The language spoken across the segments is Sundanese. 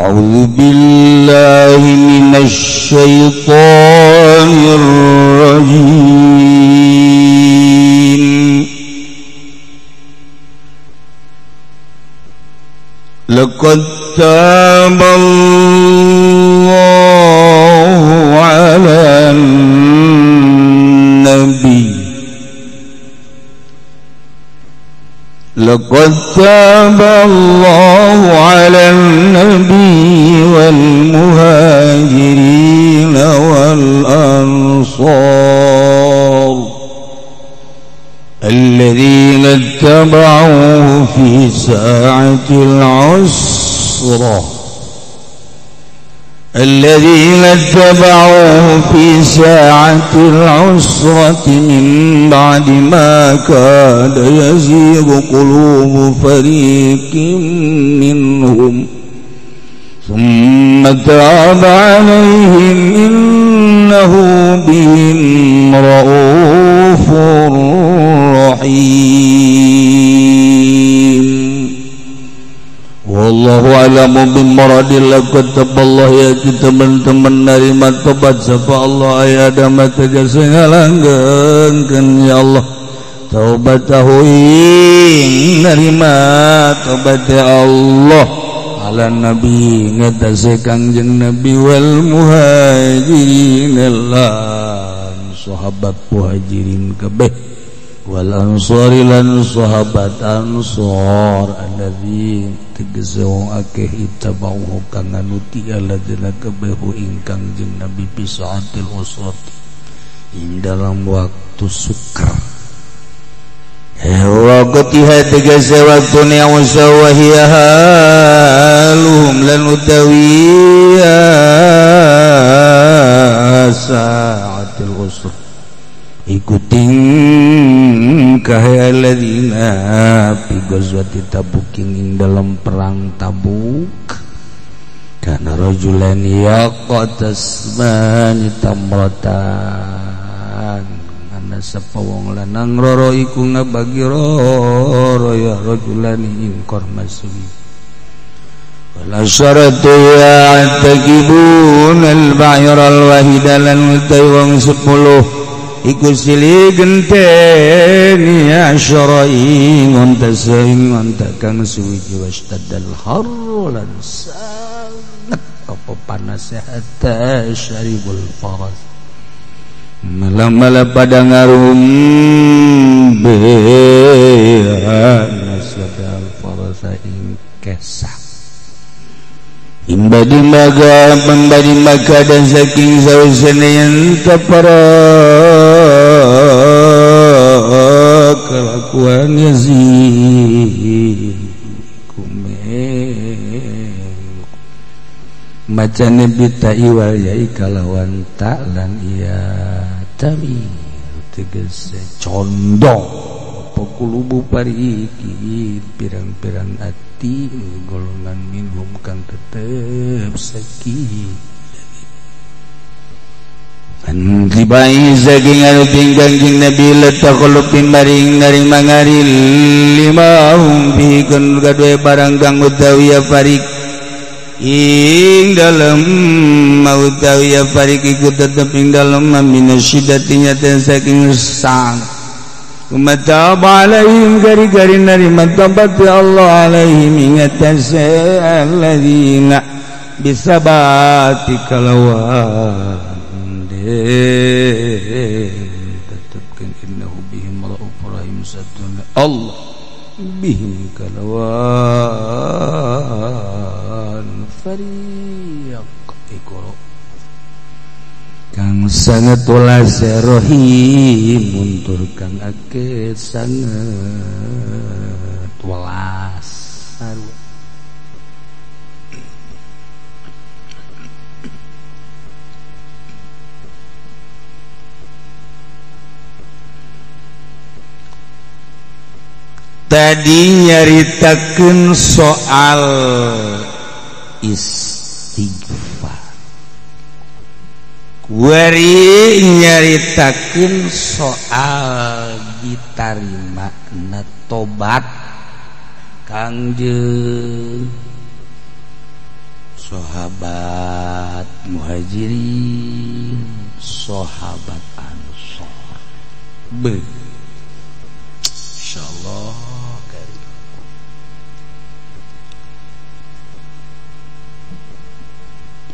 A'udzu billahi minasy syaithanir rajim. Laqad taballahu 'alan nabi. لقد تاب الله على النبي والمهاجرين والأنصار الذين اتبعوه في ساعة العسرة الذين اتبعوه في ساعة العسرة من بعد ما كاد يزيغ قلوب فريق منهم ثم تاب عليهم إنه بهم رؤوف رحيم. Wallahu a'lamu bimuradi. Laqad taballahu ya teman-teman narima tobat sapa Allah aya dama tegas ngalanggeunkeun ya Allah taubatahu ing narima tobat ya Allah ala nabi ngatasi Kangjeng Nabi wal muhajirin lan sahabat muhajirin kabeh wal ansori lan sahabat ansor allazi tegese wong akeh ittaba'u kang nganuti alladzina kabehu ingkang jeung Nabi fi saatil usrati ing dalam waktu sukar. Waqtiha tegese waktune usawa hiya haluhum lan utawi saatil usrah ikuting kahe alladzina fi ghazwati Tabuk ing dalam perang Tabuk kana rajulan yaqtasmani tamratan ana sapa wong lanang roro iku ngabagi roro ya rajulani ing korma suwi wal asharatu ya'taqibun al ba'ira al wahida lan utawi wong 10 iku sili genteni asyara ing ontase ing onta kang suwiji wastaddal harru lan sangat apa panas hatta syaribul faras malam-malam pada ngarum nasadal farasa ing kesah imbadi maga pembadi maka dan saking sausene yen tepara kelakuan Yazid kumeng macane bita iwal ya kalawan tak lan iya tami tegese condong apa kulubu pari iki pirang-pirang ati golongan minhum kang tetep saki an tibai saking anu tinggang jing Nabi letaqulupin maring naring mangari lima hum bi kun kadue barang kang utawi ya farik ing dalem utawi ya farik iku tetep ing dalem minasyidatinya ten saking sang Umataba alaihim gari-gari narima tobat ya Allah alaihim ingatase alladzina bisabati kalawan tetapkan innahu bihim ra'ufur rahim satuna Allah bihim kalawan fariq iku kang sangat welas rahim muntur kang akeh sangat welas. Tadi nyaritakeun soal istighfar, kuari nyaritakeun soal ditarima na tobat Kangjeng Sahabat Muhajirin, sahabat Ansor. Be. Insyaallah karim.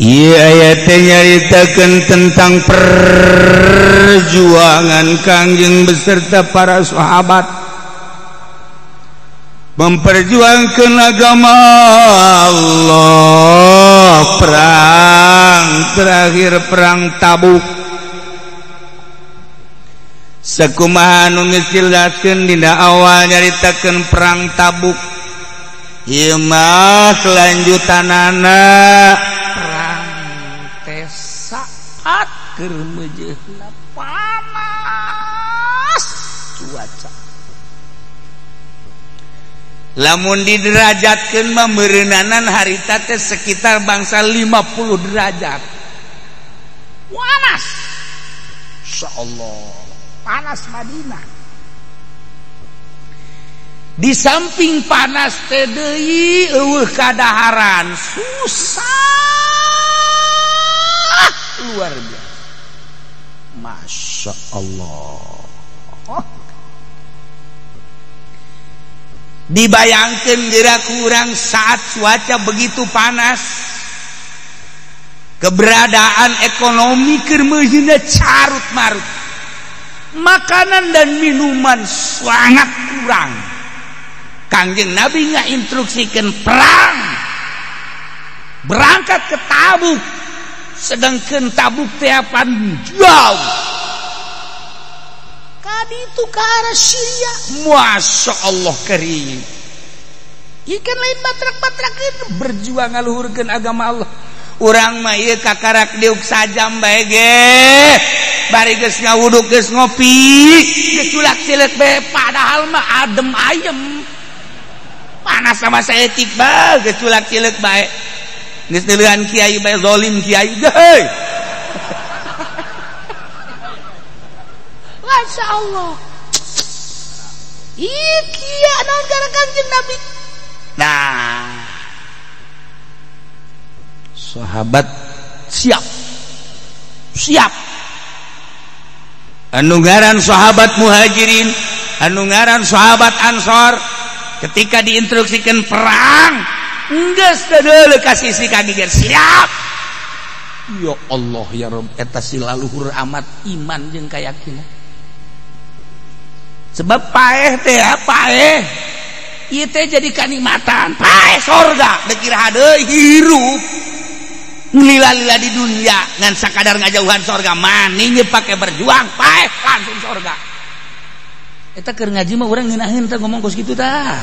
Ieu ayat teh nyaritakeun tentang perjuangan Kangjeng beserta para sahabat memperjuangkan agama Allah. Perang terakhir perang Tabuk. Sakumaha nu geus dijelaskeun dina awal nyaritakeun perang Tabuk. Ieu mah kelanjutanana perang teh saat keur meujeuhna panas cuaca. Lamun diderajatkeun mah meureunnanan harita teh sekitar bangsa 50 derajat. Panas. Insyaallah, panas Madinah. Di samping panas teh deui eueuh kadaharan, susah luar biasa. Masya Allah. Oh. Dibayangkan gerak kurang saat cuaca begitu panas, keberadaan ekonomi keur meujeuhna carut marut, makanan dan minuman sangat kurang. Kangjeng Nabi ngainstruksikeun perang, berangkat ke Tabuk, sedangkan Tabuk teh apan jauh. Kadi itu ke arah Syria. Masya Allah karim. Ikan lain batrak-batrakeun berjuang ngaluhurkeun agama Allah. Urang mah ieu kakarak diuk sajam bae ge. Bari geus ngawuduk geus ngopi, geus culak sileuk bae, padahal mah adem ayem. Panas sama saeutik bae geus culak sileuk bae. Geus neuleuhan kiai bae zalim kiai geuh. Masya Allah. Ih, kia naon gara Kangjeng Nabi. Nah, sahabat siap. Siap. Anu ngaran sahabat Muhajirin, anu ngaran sahabat Ansor, ketika diinstruksikan perang, geus teu kasih si kagiger siap. Ya Allah ya Rabb, eta si laluhur amat iman jeung kayakinan. Sebab paeh teh paeh ieu teh jadi kanikmatan, paeh sorga deuk iraha deui hirup lila-lila di dunia ngan sakadar ngajauhan sorga maning pake berjuang paeh langsung sorga. Eta keur ngaji mah urang ngeunaheun teh ngomong kos kitu tah.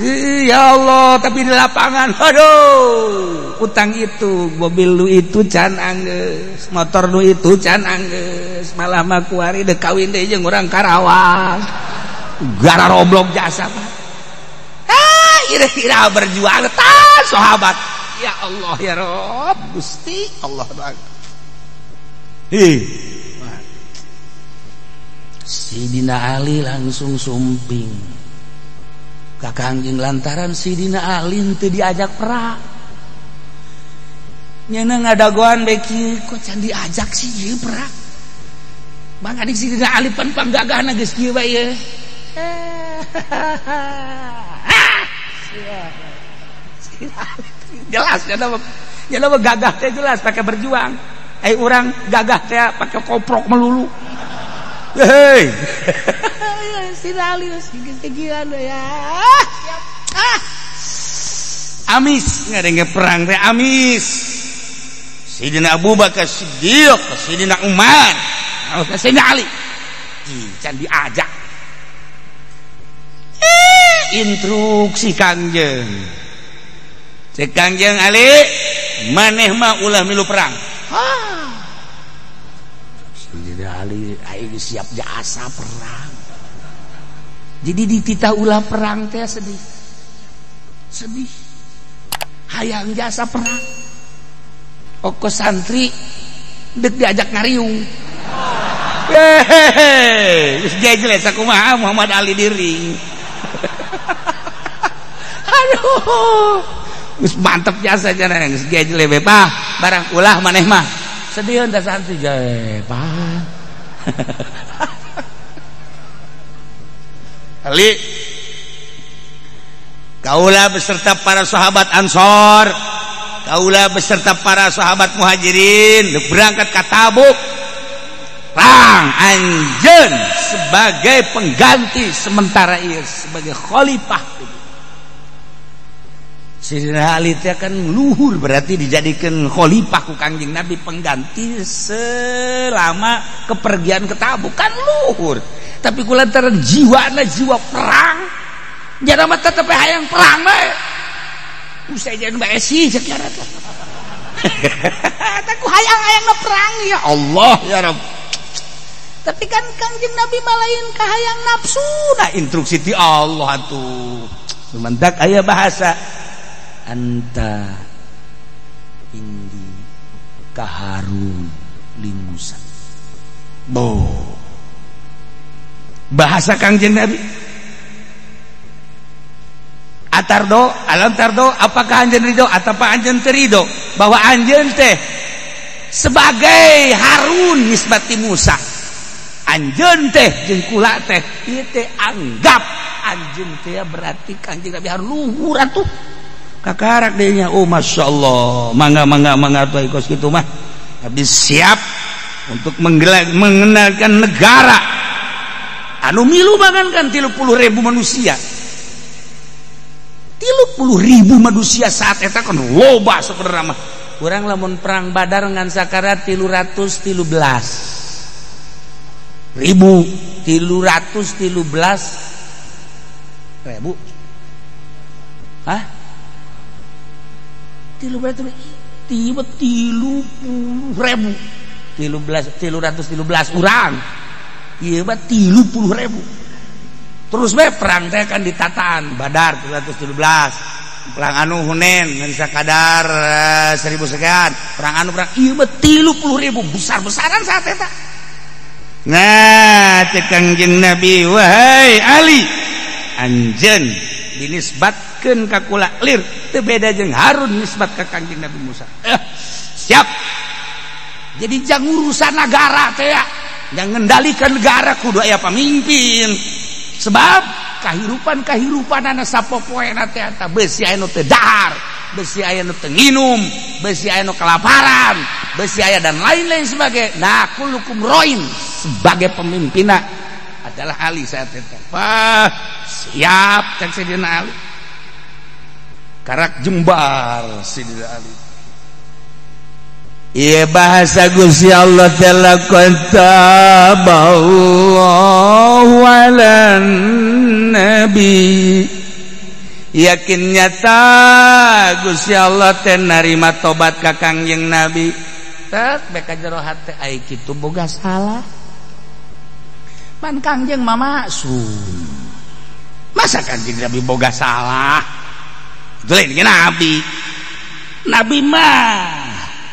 Ya Allah, tapi di lapangan aduh, utang itu, mobil lu itu can anggeus, motor lu itu can anggeus, malah mah kuari deuk kawin deui jeung urang Karawang. Gara roblok jasa mah. Ah, ira-ira berjuang tah sahabat. Ya Allah ya Rabb, Gusti Allah Akbar. Hi. Sidina Ali langsung sumping. Ka Kangjeng lantaran Sidina Ali teu diajak perang. Nyeuna ngadagoan bae kieu kok can diajak sih ieu perang. Bang adik Sidina Ali pan panggagahna geus kieu bae ieu. Jelas nya mah gagah teh jelas pakai berjuang. Ai urang gagah teh pakai koprok melulu. Hei. Sidina Ali geus kieu ya. Ah. Amis ngadenge perang teh amis. Sidina Abu Bakar Siddiq, Sidina Umar, Sidina Ali. Can diajak. Instruksi Kangjeng. Cek Kangjeng Ali, maneh mah ulah milu perang. Sidina Ali aing siap jasa perang. Jadi dititah ulah perang teh sedih. Sedih. Hayang jasa perang. Oko santri dek diajak ngariung. Hehehe, geus jeles sakumaha Muhammad Ali diring. Aduh. Geus mantep jasa cenah geus gejle we bah barang ulah maneh mah. Sedieun da santri jae bah. Ali kaula beserta para sahabat Ansor, kaula beserta para sahabat Muhajirin berangkat ka Tabuk. Perang anjeun sebagai pengganti sementara ieu sebagai khalifah. Sayyidina Ali teh kan luhur berarti dijadikan khalifah ku Kangjeng Nabi pengganti selama kepergian ke Tabuk kan luhur. Tapi kulantaran jiwana jiwa perang jana mah tetep hayang perang bae. Usai jeung bae sih cek nyarat. Tah ku hayang-hayangna perang ya Allah ya Rabb. Tapi kan Kangjeng Nabi mah lain kahayang nafsu nah instruksi ti Allah atuh. Lumantak aya bahasa anta indi kaharun li Musa. Bo. Bahasa Kangjeng Nabi. Atardo, alam tardo, apakah anjeun ridho atau apa anjeun teu ridho bahwa anjeun teh sebagai Harun nisbati Musa. Anjeun teh jeung kula teh ieu teh anggap anjeun teh berarti Kangjeng Nabi Harun luhur atuh. Kakarak deh nya, oh masya Allah, mangga mangga mangga tuh kos gitu mah, habis siap untuk mengenalkan negara. Anu milu mangan kan 30.000 manusia, 30.000 manusia saat eta kan loba sebenarnya mah. Urang lamun perang Badar ngan sakara 313 ribu, 313 ribu, hah? 30.000 313 urang ieu mah 30.000. Terus bae perang teh kan ditataan Badar 313, perang anu Hunain ngan sakadar 1000 sekian, perang anu perang ieu mah 30.000 besar-besaran saat eta. Nah cek Kangjeng Nabi, wahai Ali anjeun dinisbatkeun ka kula lir teu beda jeung Harun nisbat ka Kangjeng Nabi Musa. Siap. Jadi jang urusan negara teh ya, yang ngendalikan negara kudu aya pamimpin. Sebab kahirupan-kahirupanana sapopoena teh eta beusi aya nu teu dahar, beusi aya nu teu nginum, beusi aya nu kelaparan, beusi aya dan lain-lain sebagai. Nah, kullukum roin sebagai pemimpinna adalah Ali saat itu. Wah, siap cek Sayyidina Ali. Karak jembar Sayyidina Ali. Iya bahasa Gusti Allah telah qataballahu ala nabi. Yakin nyata Gusti Allah teh narima tobat ka Kangjeng Nabi. Tek beka jero hate ai kitu boga salah. Pan Kangjeng mah maksum. Masa Kangjeng Nabi boga salah? Itu lain Nabi. Nabi mah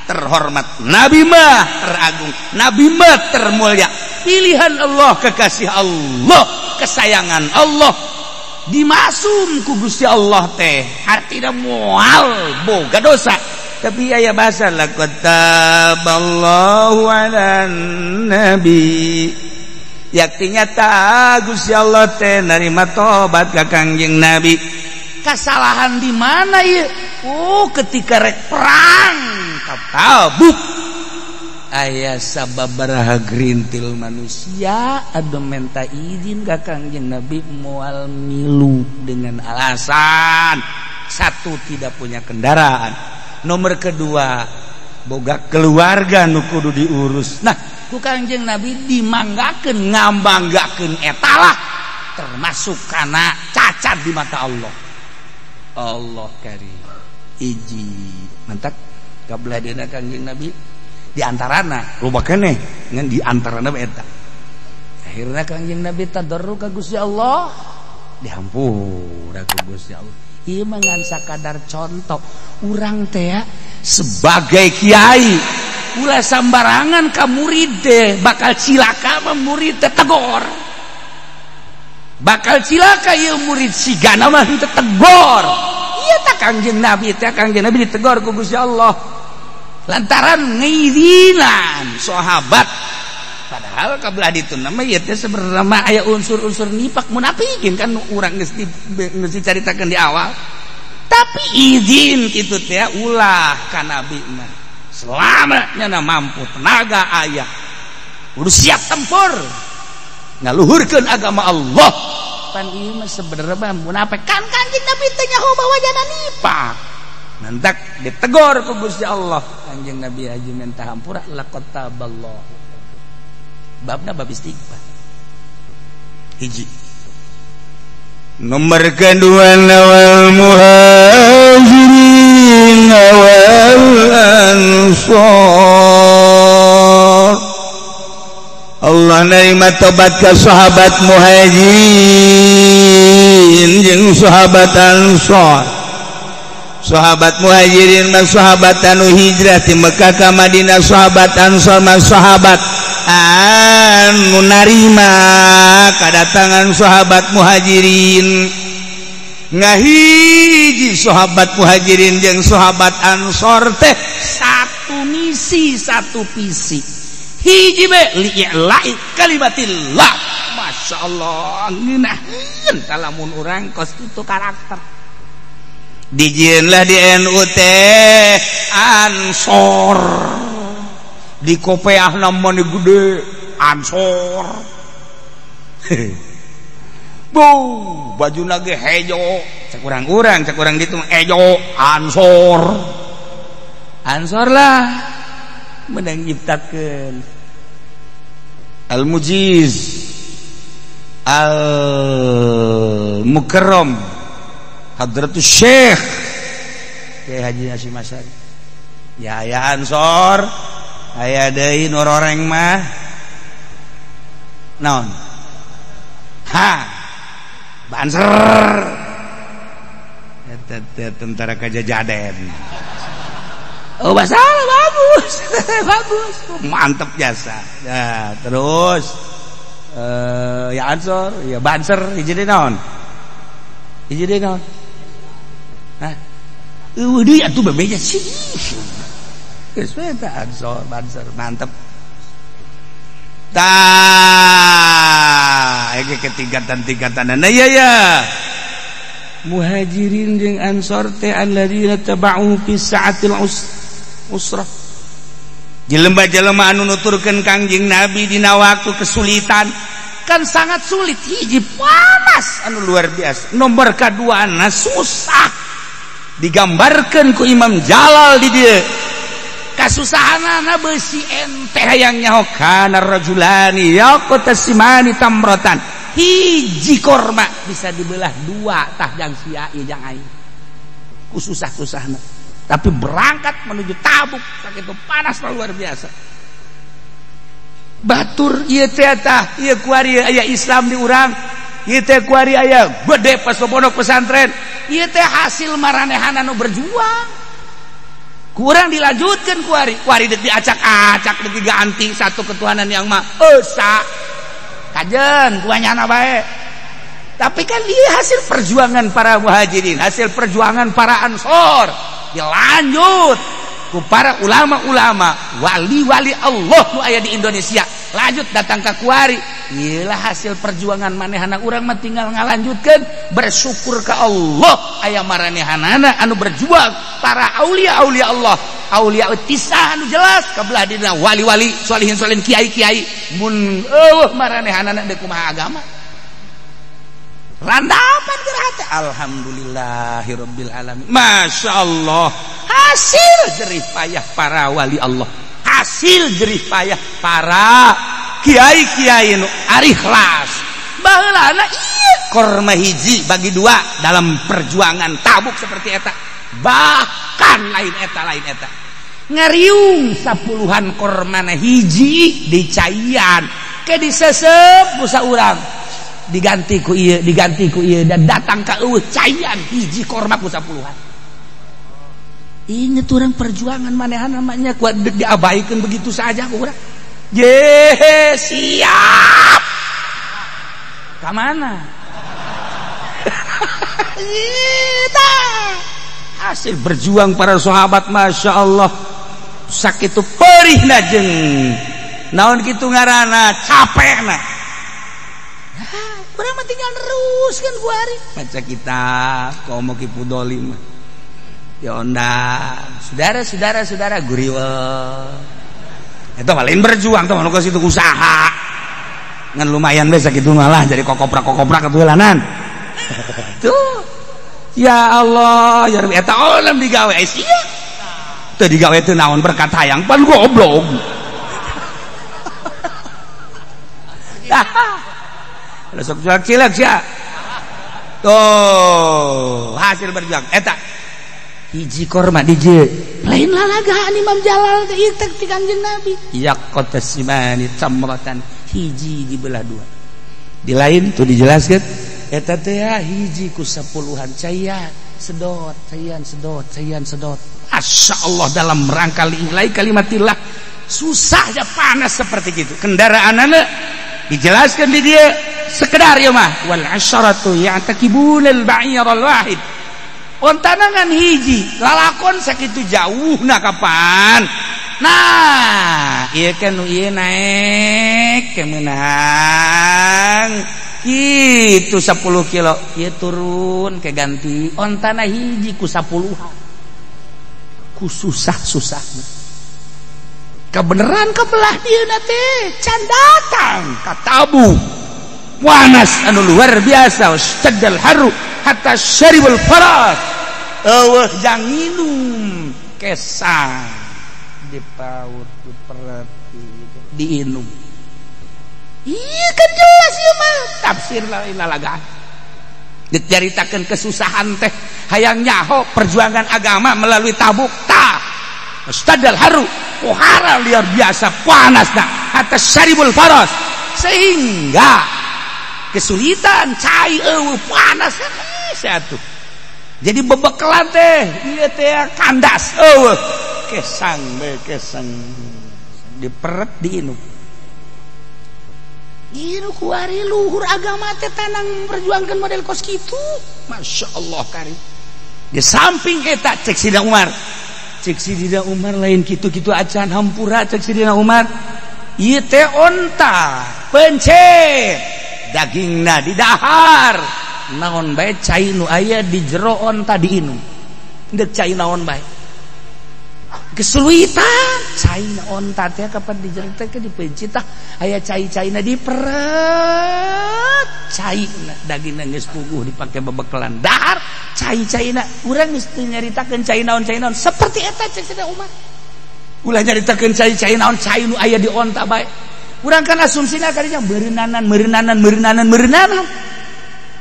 terhormat, Nabi mah teragung, Nabi mah termulia. Pilihan Allah, kekasih Allah, kesayangan Allah. Dimasum ku Gusti Allah teh, hartina moal boga dosa. Tapi aya bahasa laqad taballahu ala nabi. Yakti nyata Gusti Allah teh narima tobat ka Kangjeng Nabi. Kesalahan di mana ieu? Oh, ketika rek perang ka Tabuk aya sababaraha gerintil manusia anu menta izin ka Kangjeng Nabi moal milu dengan alasan satu tidak punya kendaraan, nomor kedua boga keluarga nu kudu diurus. Nah, ku Kangjeng Nabi dimanggakeun ngambanggakeun eta lah termasuk kana cacat di mata Allah. Allah karim iji mantak kabelah dina Kangjeng Nabi di antarana loba keneh ngan di antarana eta. Akhirna Kangjeng Nabi tadarru ka Gusti Allah, dihampura ku Gusti Allah. Ieu mah ngan sakadar contoh urang teh sebagai kiai ulah sambarangan ka murid teh bakal cilaka mah murid teh tegor. Bakal cilaka ieu murid sigana mah teu tegor. Ieu tah Kangjeng Nabi teh, Kangjeng Nabi ditegor ku Gusti Allah lantaran ngizinan sahabat. Padahal kabelah ditu nama ieu teh sebenarnya mah aya unsur-unsur nifak munafikin kan urang geus dicaritakeun di awal. Tapi izin kitu teh ulah ka nabi mah. Selama nyana mampu tenaga aya kudu siap tempur ngaluhurkeun agama Allah. Pan ieu mah sebenarnya mah munafik kan Kangjeng Nabi teh nyaho bahwa jana nifak. Nantak ditegor ku Gusti Allah. Kangjeng Nabi haji minta hampura laqad taballahu. Babna bab istighfar. Hiji. Nomor kedua wal muhajirin wal ansor. Allah nerima tobat ka sahabat muhajirin jeung sahabat ansor. Sahabat muhajirin mah sahabat anu hijrah ti Mekah ka Madinah, sahabat ansor mah sahabat anu narima kadatangan sahabat muhajirin. Ngahiji sahabat muhajirin jeung sahabat ansor teh satu misi satu visi. Hiji be li'ila'i kalimatillah. Masya Allah ngeunaheun lamun urang kos kitu karakter. Dijieunlah di NU teh ansor, di kopeahna mah gede ansor. Bu, bajuna ge hejo, cek urang-urang, cek urang ditu hejo ansor. Ansor lah menang nyiptakeun Al-Mujiz Al-Mukarram Hadratus Syekh Kiai Haji Hasyim Asy'ari. Ya aya ansor, aya deui nu roreng mah naon? Ha, banser. Eta teh tentara kajajaden. Oh, masalah bagus. Bagus. Mantep jasa. Nah, terus ya ansor, ya banser hiji deui naon? Hiji deui naon? Hah? Eueuh deui atuh bebeja sih. Geus we tah ansor, banser, mantep. Tah, ege ketingkatan-tingkatanana ya ya. Muhajirin jeung ansor teh alladzina taba'u fi sa'atil usrah. Jelema-jelema anu nuturkeun Kangjeng Nabi dina waktu kesulitan kan sangat sulit. Hiji panas anu luar biasa, nomor kaduana susah. Digambarkeun ku Imam Jalal di dieu. Kasusahanana beusi ente hayang nyaho kana rajulani yaqtasimani tamratan. Hiji korma bisa dibelah dua tah jang sia ieu jang aing. Ku susah-susahna. Tapi berangkat menuju Tabuk sakitu panas luar biasa. Batur ieu teh tah ieu kuari aya Islam di urang. Ieu teh kuari aya gede pas pondok pesantren. Ieu teh hasil maranehanna nu berjuang. Kurang dilanjutkan kuari. Kuari deuk diacak-acak deuk diganti satu ketuhanan yang Maha Esa. Kajen kuanyana bae. Tapi kan dia hasil perjuangan para muhajirin, hasil perjuangan para ansor. Dilanjut ku para ulama-ulama, wali-wali Allah nu aya di Indonesia. Lanjut datang ke kuari. Iyalah hasil perjuangan manehana urang mah tinggal ngalanjutkeun bersyukur ka Allah aya maranehanana anu berjuang para aulia-aulia Allah, aulia tisah anu jelas kabelah dina wali-wali, solihin-solihin, kiai-kiai mun eueuh maranehanana deuk kumaha agama. Randapan geura hate alhamdulillahirabbil alamin. Masyaallah, hasil jerih payah para wali Allah, hasil jerih payah para kiai-kiai nu ari ikhlas. Baheulana ieu korma hiji bagi dua dalam perjuangan Tabuk seperti eta. Bahkan lain eta lain eta. Ngariung sapuluhan kormana hiji dicaian ke disesep ku saurang. Diganti ku ieu, diganti ku ieu dan datang ka eueuh caian hiji korma ku sapuluhan. Ingat orang perjuangan manehana namanya kuat diabaikan begitu saja ku urang. Ye, siap. Ka mana? Eta. Hasil berjuang para sahabat Masya Allah sakitu perihna jeung naon kitu ngaranna capekna. Urang mah tinggal neruskeun ku ari maca kitab komo Ki Pudoli mah. Ya ondang saudara-saudara saudara guriwel. Eta mah lain berjuang teh mah nu situ usaha. Ngan lumayan we sakitu malah jadi kokoprak-kokoprak atuh. Tuh. Ya Allah, ya Rabbi eta olam digawe sia. Teu digawe teu naon berkat hayang pan goblok. Sok jual cilek sia. Tuh, hasil berjuang eta. Hiji korma di lain lalagaan Imam Jalal teh ieu teh ti Kanjeng Nabi. Yaqtasimani tamratan, hiji dibelah dua. Di lain tuh dijelaskeun eta teh hiji ku 10-an caian sedot, caian sedot, caian sedot. Masya Allah dalam rangka li'ilai kalimatillah susahnya panas seperti gitu. Kendaraanana dijelaskan di dia sekedar ya mah wal asyaratu ya'takibunal ba'ir al wahid. Ontanangan hiji lalakon sakitu jauh nah kapan. Nah, ieu kan nu ieu naik kemenang itu 10 kilo ieu turun ke ganti ontana hiji ku 10-an. Ku susah-susahna. Kebeneran kebelah dieuna teh can datang ka Tabuk. Panas anu luar biasa wastaddal haru hatta syaribul faras. Eueuh jang nginum kesang dipaut diperet diinum. Iya kan jelas ieu mah tafsir lain lalagaan. Dicaritakeun kesusahan teh hayang nyaho perjuangan agama melalui Tabuk tah. Ustadal haru pohara liar biasa panasna hatta syaribul faras sehingga kesulitan cai eueuh panas satu. Jadi bebekelan teh ieu teh kandas eueuh kesang bae kesang diperet diinum. Ieu kuari luhur agama teh tanang memperjuangkan model kos kitu. Masya Allah kari. Di samping eta cek Sidina Umar. Cek Sidina Umar lain kitu-kitu acan hampura cek Sidina Umar. Ieu teh onta pencet dagingna didahar. Naon bae cai nu aya di jero onta diinum. Deuk cai naon bae. Kesulitan cai onta teh kapan di jero teh dipencit tah aya cai-caina diperet caina dagingna geus puguh dipake bebekelan dahar cai-caina urang geus teu nyaritakeun cai naon seperti eta cek Sidina Umar ulah nyaritakeun cai-cai naon cai nu aya di onta bae urang kan asumsina kadinya meureunnanan meureunnanan meureunnanan meureunnanan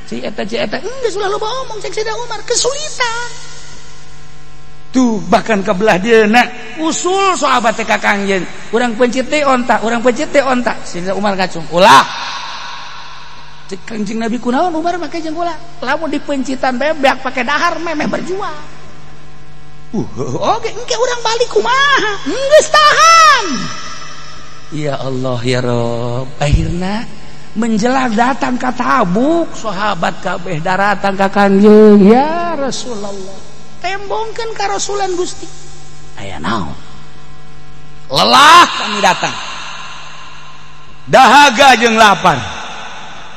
cai eta geus ulah loba omong cek Sidina Umar kesulitan. Tuh bahkan kebelah dia nak usul sahabat teh ka Kangjeng urang pencit teh onta urang pencit teh onta Sidina Umar ngacung ulah cek Kangjeng Nabi kunaon Umar make jeung ulah lamun dipencitan bebek pake dahar memeh berjuang oke engke urang balik kumaha geus tahan ya Allah ya Rob akhirna menjelang datang ka Tabuk sahabat kabeh daratang ka Kangjeng ya Rasulullah tembongkeun ka Rasulan Gusti aya naon lelah kami datang dahaga jeung lapar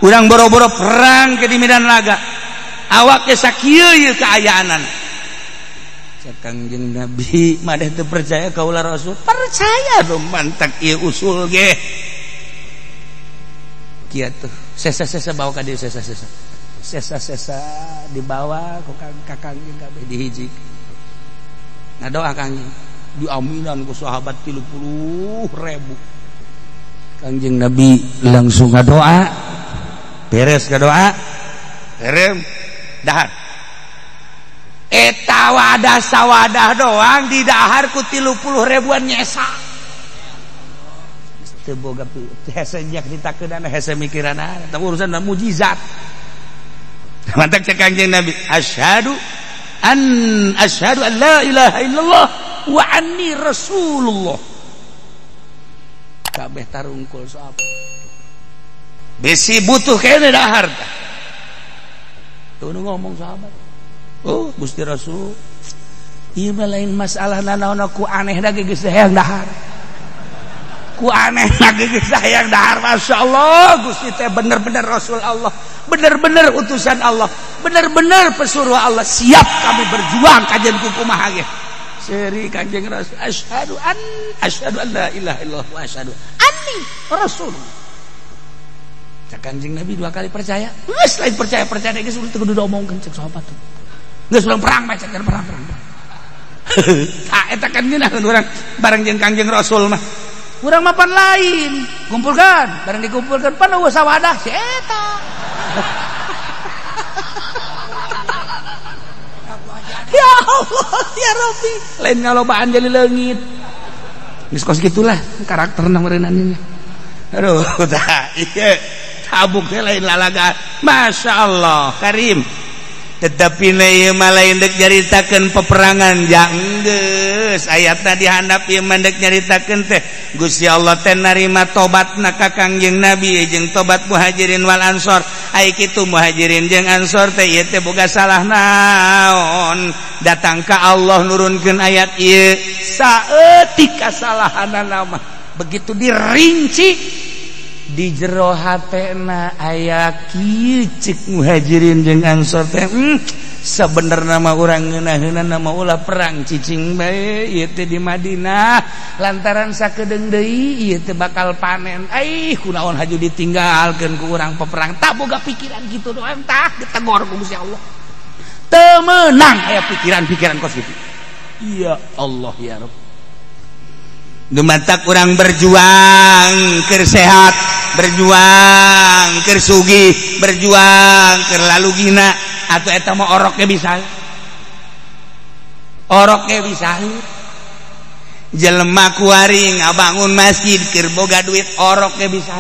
urang boro-boro perang ke di medan laga awak ge sakieu ieu kaayaanan cek Kangjeng Nabi madeh teu percaya ka ulah Rasul percaya dong mantak ieu usul ge kieu tuh sesa-sesa bawa ka dieu sesa-sesa sesa-sesa dibawa ku Kangjeng kabeh dihiji ngadoa Kangjeng diaminan ku sahabat 30.000 Kangjeng Nabi langsung ngadoa beres ngadoa herem dahar eta wadah sawadah doang di dahar ku 30 ribuan nyesa teu boga hese nyakritakeun hese mikiranana eta urusan mujizat. Mantak cek Kangjeng Nabi asyhadu an la ilaha illallah wa anni rasulullah. Kabeh tarungkul sahabat besi butuh kene dahar tah. Tuh ngomong sahabat oh Gusti Rasul Ieu mah lain masalah nanaon ku aneh da geus hayang dahar. Ku aneh da geus hayang dahar. Masyaallah Gusti teh bener-bener Rasul Allah, bener-bener utusan Allah, bener-bener pesuruh Allah. Siap kami berjuang kajian kumaha ge. Seri Kanjeng Rasul asyhadu an la ilaha illallah wa asyhadu anni rasulullah. Cak Kanjeng Nabi dua kali percaya. Geus lain percaya geus ulah teu kudu diomongkeun cek sahabat. Geus ulang perang bae cek perang. Tah eta kan ngeunaheun urang bareng jeung Kanjeng Rasul mah. Urang mah pan lain. Kumpulkan, bareng dikumpulkan pan eueuh sawadah si eta. Ya Allah, ya Rabbi. Lain ngalobaan jadi leungit. Geus kos gitulah karakterna meureunannya. Aduh, tah ieu tabuk teh lain lalaga. Masya Allah, Karim. Tetapi ieu mah lain dek nyaritakeun peperangan jang geus ayatna dihandap ieu mah dek nyaritakeun teh Gusti Allah teh narima tobatna ka Kangjeng Nabi jeung tobat Muhajirin wal Ansor. Ai kitu Muhajirin jeung Ansor teh ieu teh boga salah naon datang ka Allah nurunkeun ayat ieu saeutik kasalahanana mah begitu dirinci di jero hatena aya kieu cek Muhajirin jeung Ansor teh sabenerna mah urang ngeunaheunana mah ulah perang cicing bae ieu teh di Madinah lantaran sakedeung deui ieu teh bakal panen aih kunaon haju ditinggalkeun ku urang peperang tak boga pikiran kitu doang tah ditegor ku Gusti Allah teu meunang aya pikiran-pikiran kos kitu. Ya Allah ya Rabb. Dumatak urang berjuang keur sehat, berjuang keur sugih, berjuang keur lalu gina atuh eta mah oroknya bisa. Oroknya bisa. Jelema kuari ngabangun masjid keur boga duit oroknya bisa.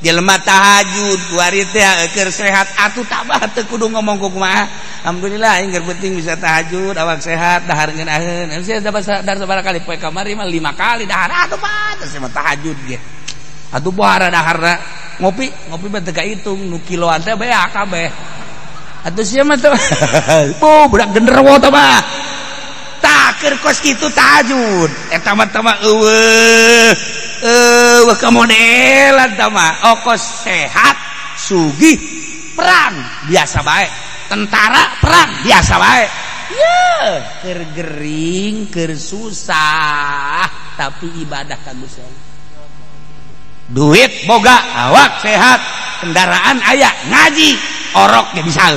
Jelema tahajud kuari teh keur sehat atuh tabah teu kudu ngomong kumaha. Alhamdulillah aing keur penting bisa tahajud awak sehat dahar ngeunaheun. Saya dapat dahar sabaraha kali poe kamari mah 5 kali dahar atuh pantes mah tahajud ge. Atuh pohara daharna ngopi ngopi mah teu kahitung nu kiloan teh beak kabeh. Atuh sia mah teh puh budak genderuwo teh mah. Tah keur kos kitu tahajud eta mah teh mah eueuh eueuh kamodelan teh mah okos sehat sugih perang biasa bae. Tentara perang biasa bae. Ye, keur gering, keur susah, tapi ibadah ka Gusti Allah. Duit boga, awak sehat, kendaraan aya, ngaji, orok ge bisa.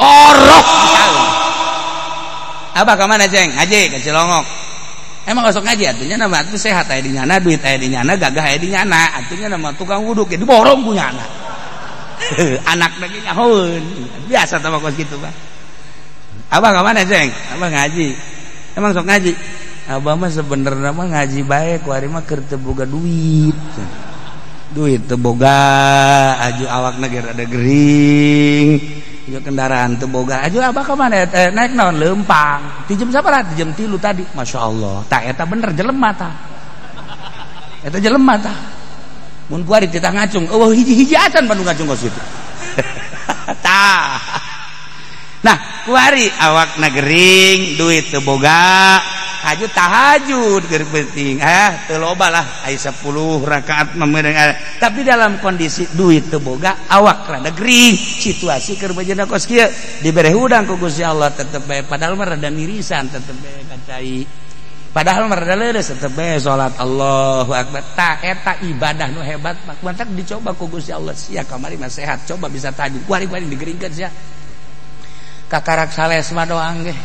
Orok bisa. Abah ka mana, Ceng? Ngaji ka Cilongok. Emang osok ngaji atunya nama atuh sehat aya di nyana, duit aya di nyana, gagah aya di nyana, atunya nama tukang wuduk ge diborong ku nyana. Anak lagi nyahoeun biasa tah kos kitu Pak. Abah ka mana, Ceng? Abah ngaji. Emang sok ngaji? Abah mah sebenarnya mah ngaji bae kuari mah keur teu boga duit. Duit teu boga, aju awakna ge rada gering, aju kendaraan teu boga. Aju abah ka mana? Naik naon leumpang. Ti jam sabaraha? Ti jam 3 tadi. Masyaallah. Tah eta bener jelema tah. Eta jelema tah. Mun kuari titah ngacung, eueuh hiji-hiji acan Bandung ngacung kos kitu. Tah. Nah, kuari awakna gering, duit teu boga, haju tahajud keur penting. Ah, teu loba lah, aya 10 rakaat mah meunang. Tapi dalam kondisi duit teu boga, awak rada gering, situasi keur bejana kos kieu, dibere hudang ku Gusti Allah tetep bae padahal mah rada nirisan tetep bae kacai. Padahal mah rada leureus tetep bae salat Allahu akbar. Tah eta ibadah nu hebat mah mantak dicoba ku Gusti Allah sia kamari mah sehat coba bisa tahajud kuari-kuari digeringkeun sia. Kakarak sales mah doang ge.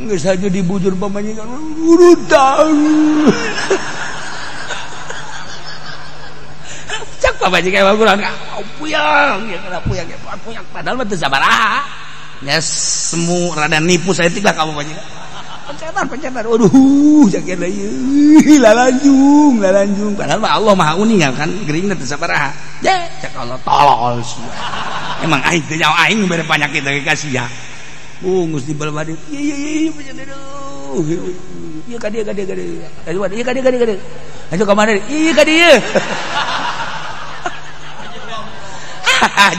Geus aja dibujur pamajikan urutan. Cak pamajikan mah kurang puyang ya kana puyang puyang padahal mah teu sabaraha. Nya semu rada nipu saeutik lah ka pamajikan. Pencetan waduh jaga deui lalanjung lalanjung padahal mah Allah Maha uning kan geuringna teu sabaraha. Je cak Allah tolol sia. Emang aing teh nyawa aing bere panyakit ge ka sia. Geus dibal-balik. Ieu ieu aduh. Ieu ka dieu ka dieu ka dieu. Aduh ieu ka dieu ka dieu ka dieu. Ayo ka mana? Ieu ka dieu.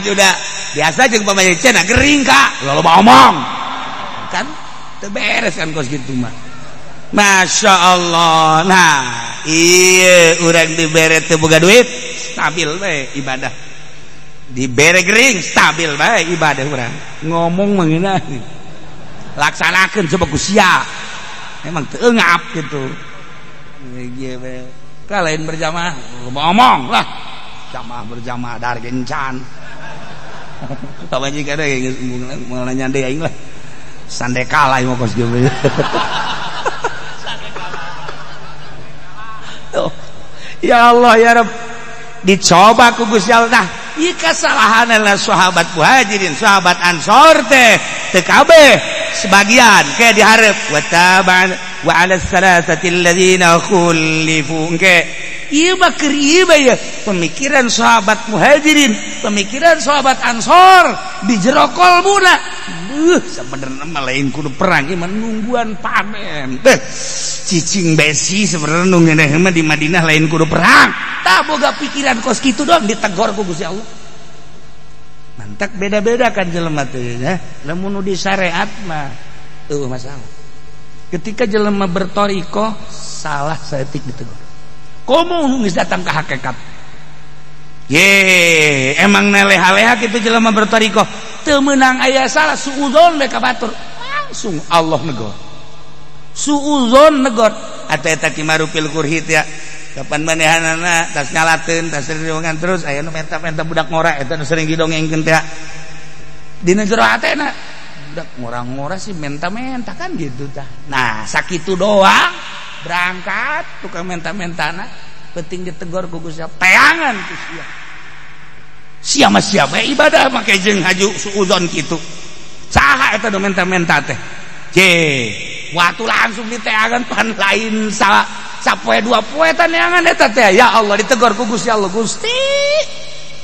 Juda biasa jeung pamajikan cenah gering ka. Loba omong. Kan teu beres kan kos kitu mah. Masya Allah. Nah iya urang dibere teu boga duit stabil bae ibadah, dibere gering stabil bae ibadah urang. Ngomong mengenai laksanakeun coba ku sia emang teu ngap gitu. Ieu bae lain berjamaah ngomong lah jamaah berjamaah dar gencan. Pamajikan ge geus moal nanya deui aing lah. Sandekala ieu mah kos kieu. Ya Allah ya Rabb, dicoba ku Gusti Allah. Nah, ieu kasalahanna sahabat Muhajirin, sahabat Ansor teh teu kabeh, sebagian ke dihareup wa taban wa 'ala salasati alladzina khulifu. Engke ieu mah keur ieu bae pemikiran sahabat Muhajirin, pemikiran sahabat Ansor di jero kolbuna. Sebenarnya mah lain kudu perang ieu mah nungguan panen. Cicing besi sebenarnya nu ngeuneh mah di Madinah lain kudu perang. Tah boga pikiran kos kitu doang ditegor ku Gusti Allah. Mantak beda-beda kan jelema teh ya. Lamun nu di syariat mah eueuh masalah. Ketika jelema bertorikoh salah saeutik ditegur. Komo nu geus datang ka hakikat. Ye, emang neleha-leha kitu jelema bertorikoh teu meunang aya salah suudzon bae ka batur. Langsung Allah negor. Suudzon negor. Atuh eta kimarupil kurhit ya. Kapan manehanana tas nyalateun tas riwungan terus aya nu menta-menta budak ngora eta nu sering didongengkeun teh. Dina jero hatena budak ngora-ngora sih menta-menta kan gitu tah. Nah, sakitu doang berangkat tukang menta-mentana penting ditegor ku Gusti Allah teangan ku sia. Sia mah sia bae ibadah make jeung haju suudzon kitu. Saha eta nu menta-menta teh? Je, waktu langsung diteangan pan lain salah sapoe dua poe taneangan eta teh. Ya Allah ditegor ku Gusti Allah. Gusti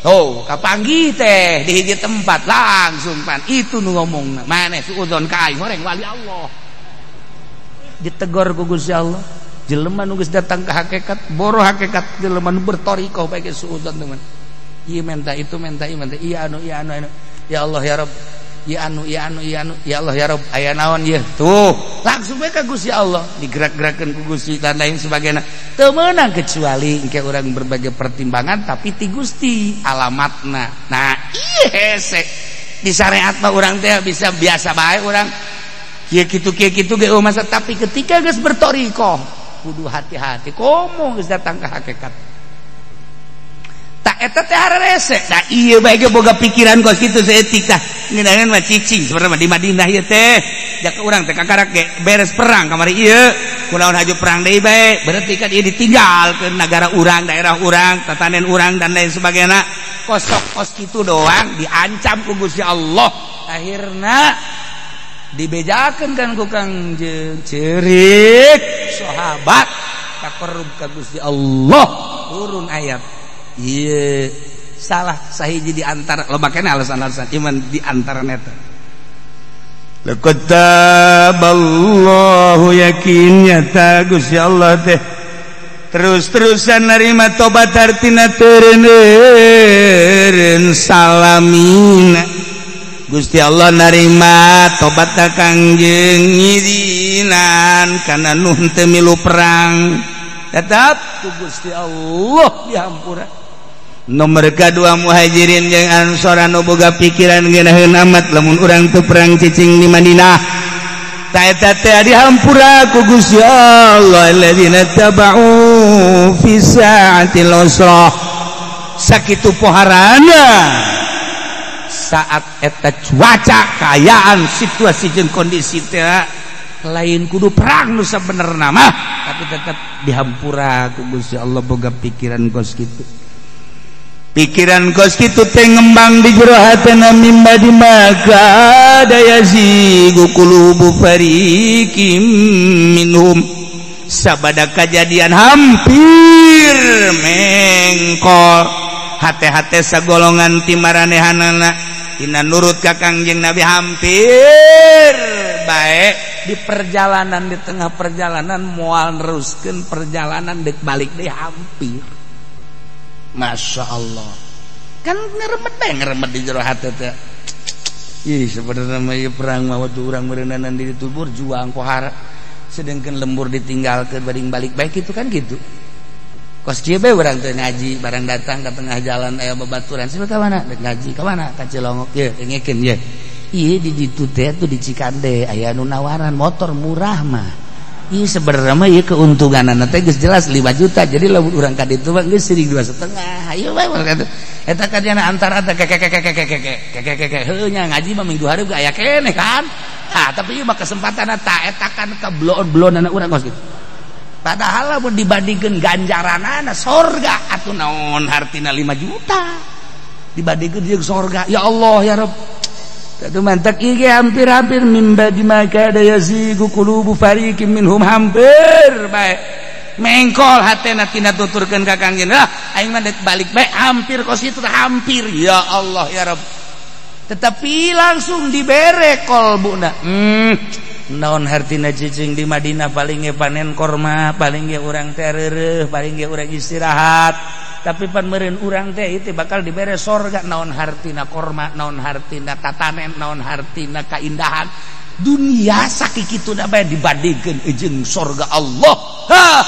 oh kapanggih teh di hiji tempat langsung pan itu nu ngomongna maneh suudzon ka aing horeng wali Allah. Ditegor ku Gusti Allah. Jelema nu geus datang ka hakikat boro hakikat jelema nu bertorikoh bae ge suudzon teman. Ieu menta itu menta ieu menta ieu anu ieu anu anu. Ya Allah ya Rabb, ieu anu ieu anu ieu anu ya Allah ya Rabb aya naon ieu. Tuh langsung bae ka Gusti Allah digerak-gerakeun ku Gusti dan lain sebagainya. Teu meunang kecuali engke urang berbagai pertimbangan tapi ti Gusti alamatna. Nah ieu hese di syariat mah urang teh bisa biasa bae urang kieu kitu ge masa, tapi ketika geus bertorikoh kudu hati-hati komo geus datang ka hakikat. Tak eta teh hararese. Nah ieu bae ge boga pikiran kos kitu saeutik tah. Ngeunaheun mah cicing sebenarnya di Madinah ieu teh. Jaka urang teh kakarak ge beres perang kamari ieu. Kunaon haju perang deui bae. Berarti kan ieu ditinggal ke nagara urang, daerah urang, tatanen urang dan lain sebagainya. Kosok kos kitu doang diancam ku Gusti Allah. Akhirna dibejakeun kan ku Kangjeng ceurik sahabat kakorub ka Gusti Allah. Turun ayat. Iya salah sahiji di antara loba keneh alasan-alasan iman di antara neta. Laqad taballahu yakin nyata Gusti Allah teh terus-terusan narima tobat artina teureun salamina. Gusti Allah narima tobat ka Kangjeng ngidinan kana nu henteu milu perang tetap ku Gusti Allah dihampura. Nomor kedua Muhajirin jeung Ansor anu boga pikiran ngeunaheun amat lamun urang teu perang cicing di Madinah. Ta eta teh dihampura ku Gusti Allah alladzina tabau fi sa'atil usrah. Sakitu poharana saat eta cuaca kaayaan situasi jeung kondisi teh lain kudu perang nu sabenerna mah tapi tetep dihampura ku Gusti Allah boga pikiran kos kitu. Pikiran kos kitu teh ngembang di jero hatena mimba di maka daya zigu qulubu fariqim minhum. Sabada kajadian hampir mengkor hate-hate sagolongan ti maranehanana dina nurut ka Kangjeng Nabi hampir bae di perjalanan di tengah perjalanan moal neruskeun perjalanan deuk balik deui hampir. Masya Allah kan ngeremet bae ngeremet di jero hate teh. Ih sebenarnya mah ieu perang mah waktu urang meureunanan diri tubur juang pohara. Sedangkan lembur ditinggalkeun bading balik baik itu kan gitu. Kos kieu bae urang teh ngaji barang datang ke tengah jalan aya babaturan sih ka mana? Dek ngaji ka mana? Ka Cilongok ye dengekeun ye. Ieu di ditu teh tuh di Cikande aya nu nawaran motor murah mah. Ieu sebenarnya mah ieu keuntunganna teh geus jelas 5 juta. Jadi lamun urang ka ditu mah geus siring 2,5. Ayo bae eta ka diana antara teh keke heuh nya ngaji mah minggu hareup aya keneh kan. Ha tapi ieu mah kesempatanna ta eta kan kabloon-bloonana urang kos kitu. Padahal lamun dibandingkeun ganjaranana sorga atuh naon hartina 5 juta. Dibandingkeun jeung sorga. Ya Allah ya Rabb. Tadu mantak ieu hampir-hampir mimba di maka da yazigu qulubu fariqim minhum hampir bae. Mengkol hatena tina tuturkeun ka Kangjeng. Lah aing mah dek balik bae hampir kos kitu hampir. Ya Allah ya Rabb. Tetapi langsung dibere kolbuna. Naon hartina cicing di Madinah paling ge panen korma, paling ge urang teh reureuh, paling ge urang istirahat. Tapi pan meureun urang teh itu bakal dibere sorga. Naon hartina korma, naon hartina tatanen, naon hartina kaindahan dunia sakikituna bae dibandingkeun jeung sorga Allah. Hah,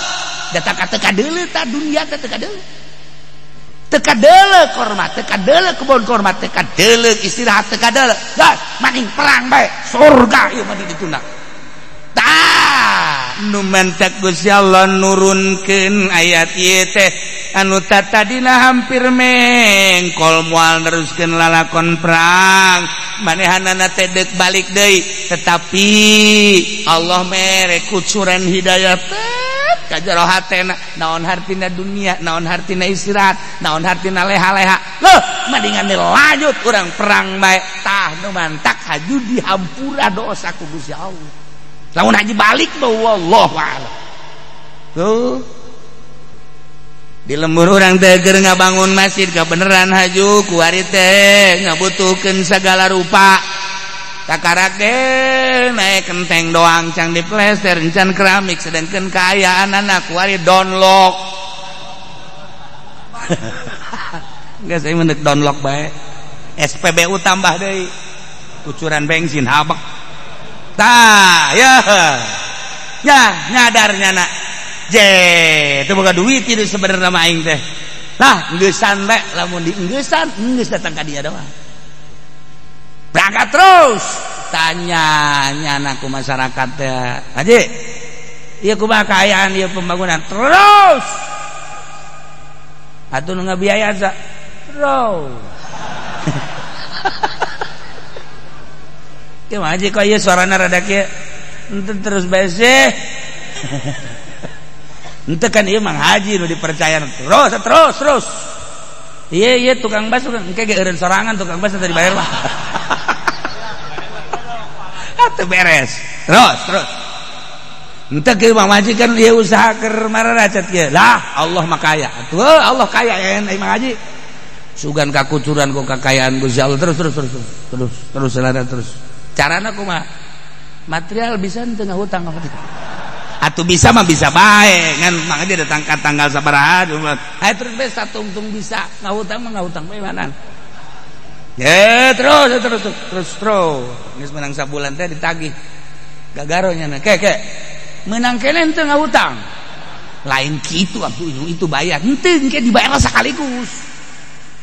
da teu kadeuleu ta dunia teh teu kadeuleu. Teu kadeuleu korma, teu kadeuleu kebon korma, teu kadeuleu istirahat, teu kadeuleu. Gas, maning perang bae sorga ieu mah di dituna. Tah, nu mantak Gusti Allah nurunkeun ayat ieu teh anu tatadina hampir mengkol moal neruskeun lalakon perang manehanana teh deuk balik deui tetapi Allah mere kucuran hidayah teh ka jero hatena naon hartina dunia naon hartina istirahat naon hartina leha-leha leuh mendingan lanjut urang perang bae tah nu mantak haju dihampura dosa ku Gusti Allah lamun haji balik mah wallahu a'lam. Tuh di lembur urang teh keur ngabangun masjid kabeneran haju kuari teh ngabutuhkeun sagala rupa takarak ge naik kenteng doang cang diplester encan keramik sedangkan kaayaan anak kuari download. Geus saya mendek download bae SPBU tambah deui kucuran bensin habek tah ya ya nyadar nyana je itu boga duit itu sebenarnya mah aing teh lah engeusan bae lamun diengeusan geus datang ka dia doang berangkat terus tanya nyana ku masyarakat teh haji ieu kumaha kaayaan ieu pembangunan terus atuh nu ngabiaya sa terus. Ieu mah haji kok ieu suarana rada kieu henteu terus bae sih. Ente kan ieu Mang Haji nu dipercaya terus terus terus. Iya iya tukang bas engke ge eureun sorangan tukang bas teu dibayar mah. Atuh beres. Terus terus. Ente ge Mang Haji kan ieu usaha keur mararacet kieu. Lah Allah mah kaya. Atuh Allah kaya yen Mang Haji. Sugan kakucuran ku kakayaan Gusti Allah terus terus terus terus terus selana terus. Carana kumaha? Material bisa henteu ngahutang ka atuh bisa mah bisa bae ngan mangga dia datang ka tanggal sabaraha hayu terus bae satungtung bisa ngahutang mah ngahutang bae manan ye terus terus terus terus geus menang sabulan teh ditagih gagaro nya ke ke menang keneh teu ngahutang lain kitu atuh itu bayar henteu engke dibayar sekaligus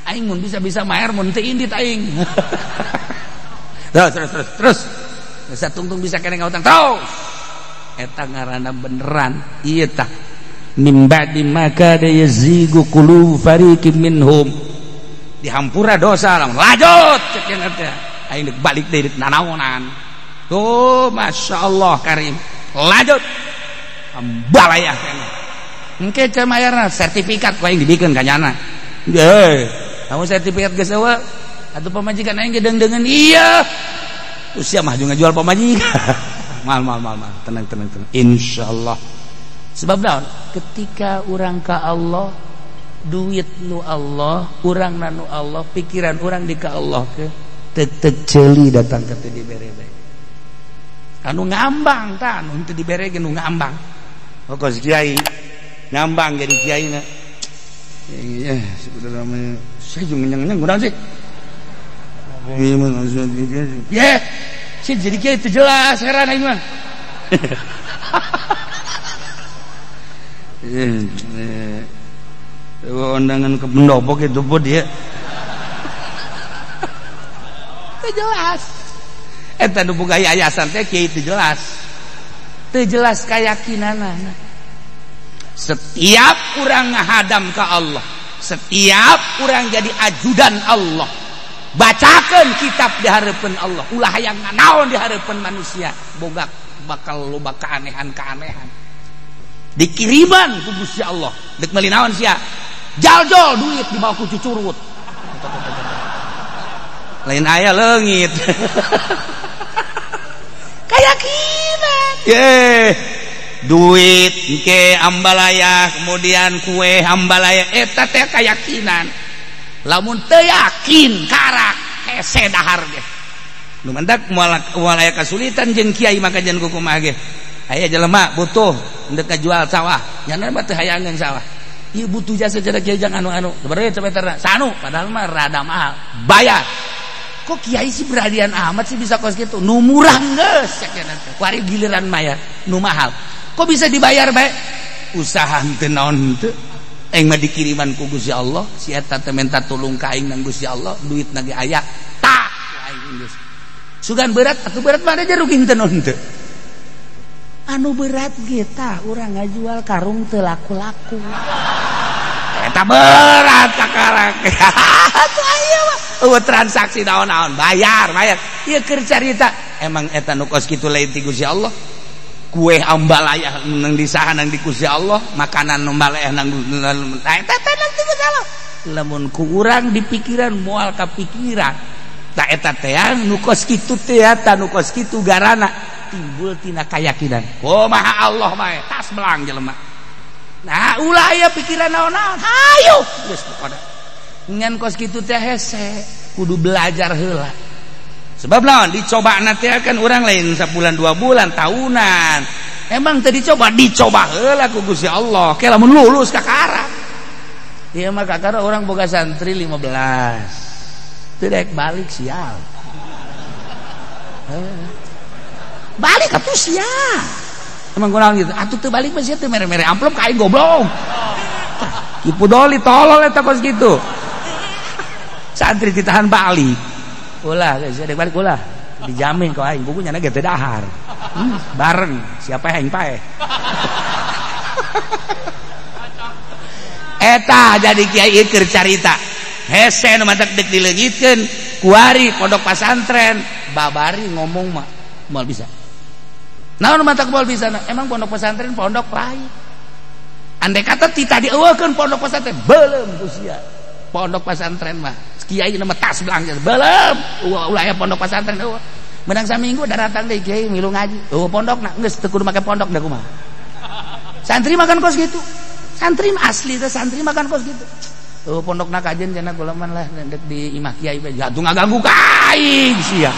aing mun bisa-bisa maer mun teu indit aing. Terus terus terus terus satungtung bisa keneh ngahutang terus eta ngaranna beneran ieu tah mim ba'di ma kada yazigu qulubu fariqim minhum dihampura dosa lamun lanjut cek teh aing deuk balik deui nanaonan tuh masyaallah karim lanjut ambalayah keneh engke teh mayarna sertifikat ku aing dibikeun ka nyana ye kamu sertifikat geus eueuh atuh pamajikan aing ge deung-deungeun iya usia mah juga ngajual pamajikan. Mal mal mal mal tenang tenang tenang insyaallah. Sebab naon ketika urang ka Allah duit nu Allah urang nu Allah pikiran urang di ka Allah ke teu ceuli datang ka teu dibere bae anu ngambang tah anu teu dibere ge nu ngambang kos kiai ngambang jadi kiai na ya sebenarnya saya jeung ngenyang-ngenyang kunaon sih Ye, sih jadi kiai itu jelas heran aing mah. Undangan ke pendopo gitu pun dia. Teu jelas. Eta nu boga yayasan teh kiai teu jelas. Teu jelas keyakinanana. Setiap urang ngahadam ka Allah, setiap urang jadi ajudan Allah, bacakan kitab di hareupeun Allah, ulah hayang nganaon di hareupeun manusia, boga bakal loba keanehan-keanehan. Dikiriman ku Gusti Allah, deuk meuli naon sia? Jaljol duit dibawa ku cucurut. Lain aya leungit. Keyakinan. Ye. Duit ke ambalaya, kemudian kue ambalaya, eta teh keyakinan. Lamun teu yakin karak hese dahar ge. Nu mantak moal aya kasulitan jeung kiai maka jeung kumaha ge. Aya jelema butuh ndek ngajual sawah, nya mah teu hayangeun sawah. Ieu butuh jasa cenah kiai jang anu-anu. Sabaraha sameterna? Sanu, padahal mah rada mahal. Bayar. Kok kiai sih beranian amat sih bisa kos kitu? Nu murah geus cek teh. Kuari giliran mayar nu mahal. Kok bisa dibayar bae? Usaha henteu naon henteu. Aing mah dikiriman ku Gusti Allah, si eta teh menta tulung ka aing nang Gusti Allah, duitna ge aya. Tah, aing geus. Sugan berat atuh berat mah aja rugi henteu naon henteu. Anu berat ge tah urang ngajual karung teu laku-laku. Eta berat kakarak. Atuh aya mah. Eueuh transaksi naon-naon, bayar, bayar. Ieu keur carita. Emang eta nu kos kitu lain ti Gusti Allah. Kue ambalaya nang disaha nang di Gusti Allah, makanan ambalaya nang eta teh nang di Gusti Allah. Lamun ku urang di pikiran moal kapikiran. Ta eta teh nu kos kitu teh eta nu kos kitu garana timbul tina kayakinan. Kumaha Allah mah tas belang jelema. Nah, ulah aya pikiran naon-naon. Hayu geus pokona. Ngan kos kitu teh hese, kudu belajar heula. Sebab lawan dicoba nanti akan orang lain sebulan 2 bulan tahunan. Emang teu dicoba, dicoba heula ku Gusti Allah. Ke lamun lulus kakara. Ieu mah kakara orang boga santri 15. Teu daek balik sial. Balik atuh sial. Emang kunaon gitu? Atuh teu balik mah sia teu mere-mere amplop ka aing goblok. Kipu doli tolol eta kos kitu. Santri ditahan balik. Ulah, geus dek balik ulah. Dijamin kau aing buku nyana ge teu dahar. Bareng siapa yang paeh. Eta jadi kiai keur carita. Hese nu mantak deuk dileungitkeun, kuari pondok pasantren, babari ngomong mah moal bisa. Naon mantak moal bisa? Emang pondok pesantren pondok lain. Andai kata ti tadi eueuhkeun pondok pesantren, beuleum ku sia. Pondok pesantren mah kiai nama tas belanja belum ulah aya pondok pesantren eueuh. Menang saminggu daratang deui kiai milu ngaji. Eueuh pondokna geus teu kudu make pondok da kumaha. Santri makan kos gitu. Santri mah asli teh santri makan kos gitu. Eueuh pondokna kajen cenah kula mah lah dek di imah kiai bae. Atuh ngaganggu ka aing sia.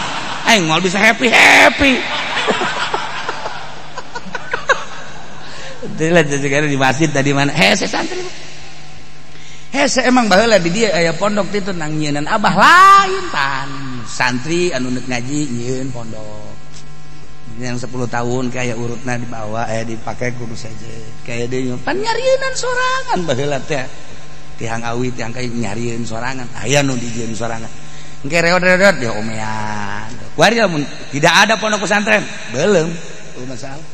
Aing moal bisa happy-happy. Teu lah di masjid tadi mana? Hese santri. Hese emang baheula di dieu aya pondok teh nang nyieunnan abah lain pan. Santri anu neuk ngaji nyieun pondok. Yang 10 tahun kayak urutna dibawa dipakai kudu saja. Kayak deui pan nyarieunan sorangan baheula teh. Tihang awi tihang kayu nyarieun sorangan. Aya nu dijieun sorangan. Engke reot-reot dia omean. Kuari lamun tidak ada pondok pesantren, belum masalah.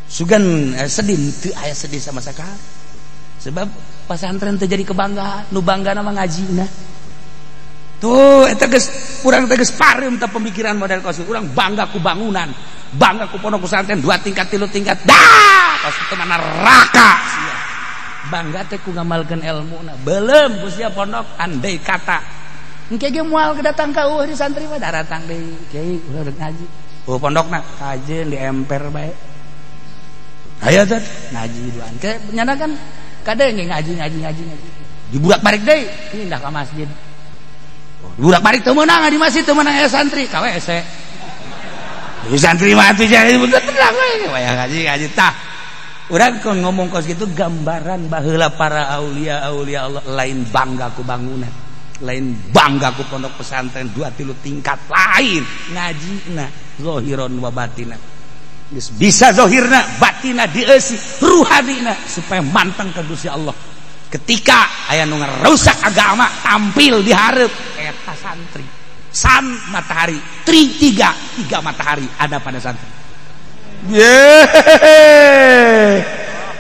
Sugan sedih teu aya sedih sama sekali. Sebab pesantren teu jadi kebanggaan, nu banggana mah ngajina. Tuh eta geus urang teh geus pareum teh pemikiran model kos urang bangga ku bangunan, bangga ku pondok pesantren 2 tingkat 3 tingkat. Dah, kos itu mana neraka sia. Bangga teh ku ngamalkeun elmuna. Beuleum ku sia pondok andai kata. Engke ge moal kedatang ka eueuh di santri mah daratang deui. Kiai ulah rek ngaji. Oh pondokna kajeun di emper bae. Hayo teh ngaji duaan. Ke nyana kan kadang ngaji ngaji ngaji ngaji. Diburak balik deui pindah ka masjid. Oh, diburak balik teu meunang di masjid teu meunang aya santri ka WC. Di santri mah atuh jadi tenang we wayah ngaji ngaji tah. Urang kon ngomong kos kitu gambaran baheula para aulia aulia Allah lain bangga ku bangunan. Lain bangga ku pondok pesantren 2 3 tingkat lain ngajina zohiron wa batina. Geus bisa zohirna batina dieusi ruhanina supaya manteng ka Gusti Allah. Ketika aya nu ngarusak agama tampil di hareup eta santri. San matahari, tri tiga, tiga matahari ada pada santri. Yeay.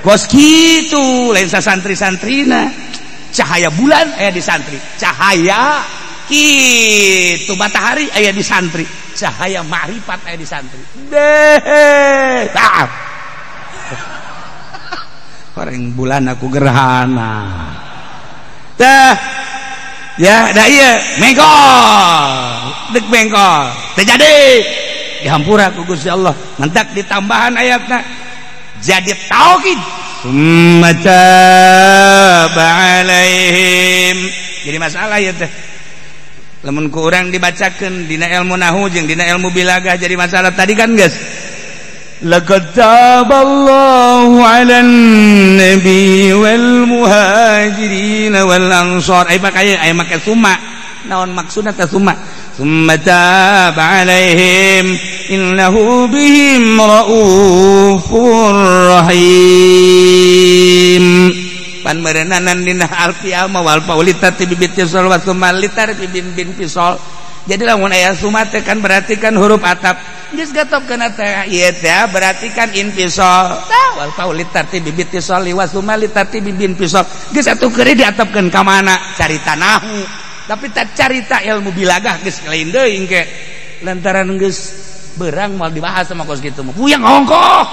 Kos kitu lain santri-santrina. Cahaya bulan aya di santri, cahaya kitu matahari aya di santri, cahaya ma'rifat aya di santri. Deh, tah. Orang bulan aku gerhana. Tah. Ya, dah iya, mengkol. Dek mengkol. Terjadi. Dihampura ku Gusti Allah. Mentak ditambahan ayatna. Jadi tauhid. Summa taba alaihim. Jadi masalah ya teh. Lamun ku urang dibacakeun dina ilmu nahu jeung dina ilmu bilagah jadi masalah tadi kan geus. Laqad taballahu 'alan nabi wal muhajirin wal ansar. Ai make aya make summa. Naon maksudna teh summa? Summa taba 'alaihim innahu bihim raufur rahim. Pan meureunanan dina alfiah wal paulita ti bibit tisol wa summa litar bin bin pisol. Jadi lamun aya summa teh kan berarti kan huruf atap. Geus gatopkeun teh ieu teh berarti kan infisol. Tah wal paulita ti bibit tisol wa summa litar ti bin pisol. Geus atuh keuri diatapkeun ka mana? Carita nahu. Tapi tak carita ilmu bilagah geus lain deui engke. Lantaran geus berang moal dibahas sama kos kitu mah. Puyeng ongkoh.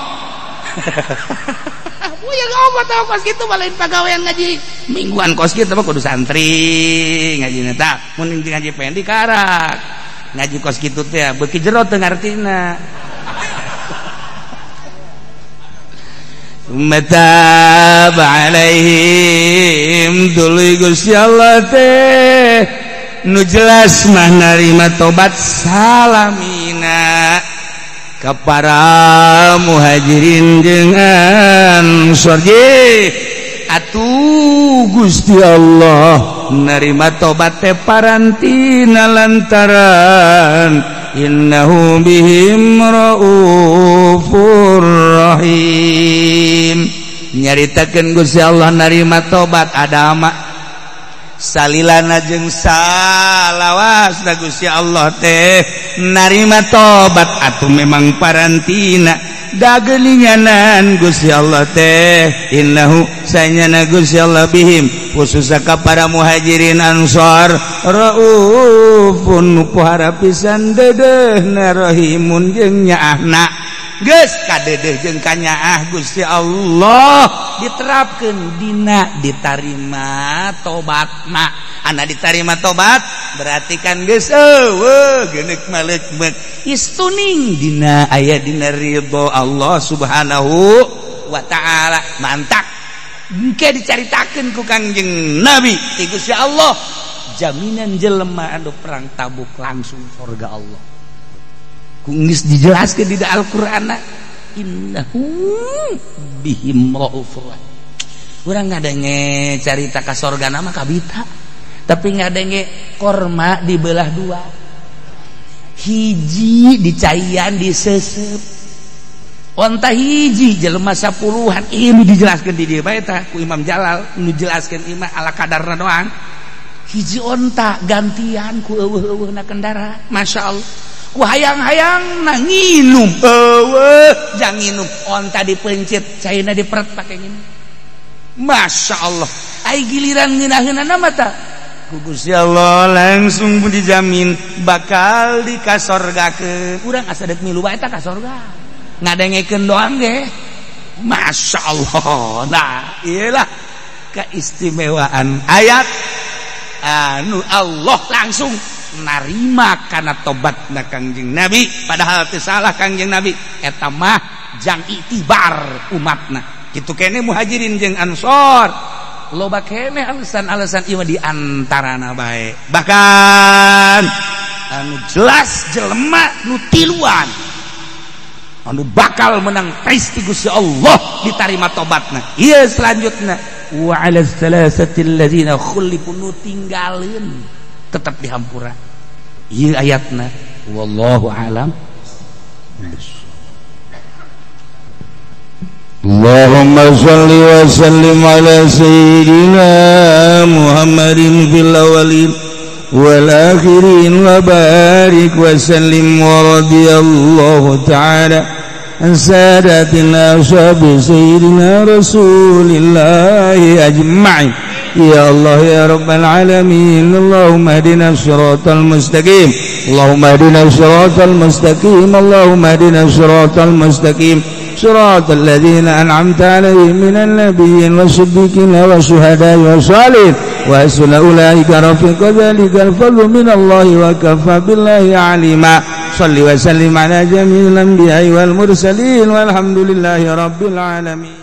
Puyeng ongkoh tah kos kitu mah lain pagawean ngaji. Mingguan kos kitu mah kudu santri ngajina tah. Mun ngaji pendi karak. Ngaji kos kitu teh beuki jero teu ngartina. Mataba alaihim tuluy Gusti Allah teh nu jelas mah narima tobat salamina ka para muhajirin jeung ansor. Atuh Gusti Allah narima tobat teh parantina lantaran innahu bihim raufur rahim. Nyaritakeun Gusti Allah narima tobat adama salilana jeung salawasna Gusti Allah teh narima tobat atuh memang parantina dagelinganan Gusti Allah teh innahu sanyana Gusti Allah bihim khususna ka para muhajirin ansor raufun pohara pisan dedehna rahimun jeung nyaahna. Geus kadedeh jeung kanyaah Gusti Allah diterapkeun dina ditarima tobatna. Ana ditarima tobat berarti kan geus eueuh geuneuk maleuk-meuk istuning dina aya dina ridho Allah Subhanahu wa taala. Mantak engke dicaritakeun ku Kangjeng Nabi ti Gusti Allah jaminan jelema anu perang Tabuk langsung surga Allah. Geus dijelaskeun di Al-Qur'an innahu bihim raufur rahim. Urang ngadenge carita ka sorgana mah kabita, tapi ngadenge korma dibelah dua, hiji dicaian disesep, onta hiji jelema 10-an. Ini dijelaskeun di dieu bae tah ku Imam Jalal nu jelaskeun imah ala kadarna doang. Hiji onta gantian ku eueuh-eueuhna kendara. Masya Allah. Ku hayang-hayang na nginum eueuh jang nginum onta dipencet caina diperet pake nginum. Masya Allah. Ai giliran ngeunaheunana mah tah ku Gusti Allah langsung dijamin bakal dikasorgakeun. Urang asa deuk milu bae tah ka sorga. Ngadengekeun doang ge. Masya Allah. Nah, iyalah keistimewaan ayat anu Allah langsung narima kana tobatna Kangjeng Nabi, padahal teu salah Kangjeng Nabi eta mah jang iktibar umatna. Kitu kene muhajirin jeung ansor loba kene alasan-alasan ieu di antarana bae. Bahkan anu jelas jelema nu tiluan anu bakal menang pasti Gusti Allah ditarima tobatna. Ieu selanjutna wa 'ala salasati allazina khulifu nu tinggaleun. Tetap dihampura. Ieu ayatna wallahu alam. Allahumma shalli wa sallim ala sayyidina Muhammadin fil awwalin wal akhirin wa barik wa sallim wa radiyallahu ta'ala an sadatina ashabi sayyidina Rasulillahi ajma'in. Ya Allah ya Rabbal alamin, Allahumma ihdina siratal mustaqim, Allahumma ihdina siratal mustaqim, Allahumma ihdina siratal mustaqim, siratal ladzina an'amta 'alaihim minan nabiyyin wasiddiqin wasyuhada'i wassalihin wa hasuna ulaika rafiqa dzalikal fadlu minallahi wa kafa billahi 'alima. Shalli wa sallim ala jami'il anbiya'i wal mursalin walhamdulillahi rabbil alamin.